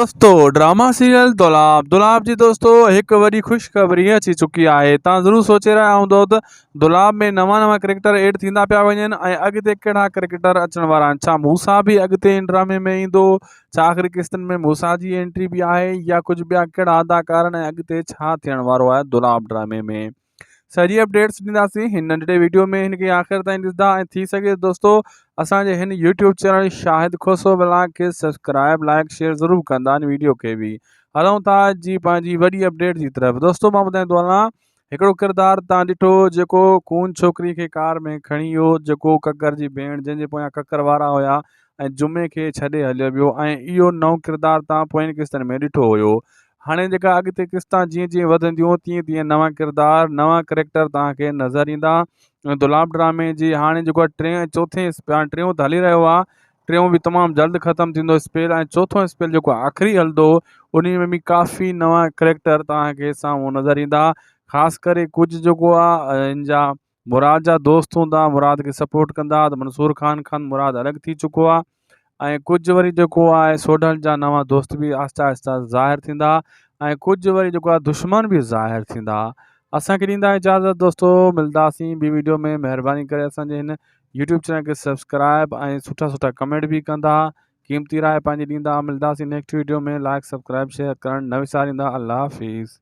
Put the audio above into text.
دوستو drama serial دولاب دولاب جي دوستو هڪ وڏي خوشخبري اچي چڪي آهي تان ضرور سوچي رهيا هوندو ته دولاب ۾ نوان نوان ڪريڪٽر ايڊ ٿيندا پيا وڃن ۽ اڳتي ڪهڙا ڪريڪٽر اچڻ وارا آهن ڇا موسا به اڳتي ان ڊرامي ۾ ايندو ڇا آخري قسطن ۾ موسا جي انٽري به آهي يا ڪجهه ٻيا ڪهڙا اداڪار آهن ۽ اڳتي ڇا ٿيڻ وارو آهي دولاب ڊرامي ۾ سڄي اپڊيٽس ڏينداسين هن ننڍڙي ويڊيو ۾ هن کي آخر تائين ڏسندا ۽ ٿي سگهي دوستو اسان جي هن YouTube channel Shahid Khoso vlog کي سبسڪرائب لائڪ شيئر ضرور ڪندا ان ويڊيو کي به هلون ٿا جي پنهنجي وڏي اپڊيٽ جي طرف دوستو مان ٻڌائيندو هلان هڪڙو ڪردار تان ڏٺو جيڪو ڪون ڇوڪري کي ڪار ۾ کڻي ويو جيڪو ڪڪر جي ڀيڻ جنهن جي پويان ڪڪر وارا هيا ۽ جمعي کي ڇڏي هليو ويو ۽ اهو نئون ڪردار تان پوين قسطن ۾ ڏٺو هيو هاڻي جيڪا اڳتي قسطان جيئن جيئن وڌنديون تيئن تيئن نوان ڪردار نوان ڪريڪٽر توهان کي نظر ايندا ۽ دولاب ڊرامي جي هاڻي جيڪو آهي ٽئين ۽ چوٿين هاڻي ٽيون ته هلي رهيو آهي ٽيون به تمام جلد ختم ٿيندو اسپيل ۽ چوٿون اسپيل جيڪو آخري هلندو انهي ۾ به ڪافي نوان ڪريڪٽر توهان کي سامهون نظر ايندا خاص ڪري ڪجهه جيڪو آهي ان جا مراد جا دوست هوندا مراد کي سپورٽ ڪندا ته منصور خان کان مراد الڳ ٿي چڪو آ ۽ ڪجهه وري جيڪو آهي سوڍل جا نوان دوست به آهستي آهستي ظاهر ٿيندا ۽ ڪجهه وري جيڪو آهي دشمن به ظاهر ٿيندا اسان کي ڏيندا اجازت دوستو ملداسين ٻي ويڊيو ۾ مهرباني ڪري اسان جي هن يوٽيوب چينل کي سبسڪرائب ۽ سٺا سٺا ڪمينٽ به ڪندا قيمتي راء پنهنجي ڏيندا ملداسين next video ۾ like subscribe share ڪرڻ نه وساريندا الله حافظ.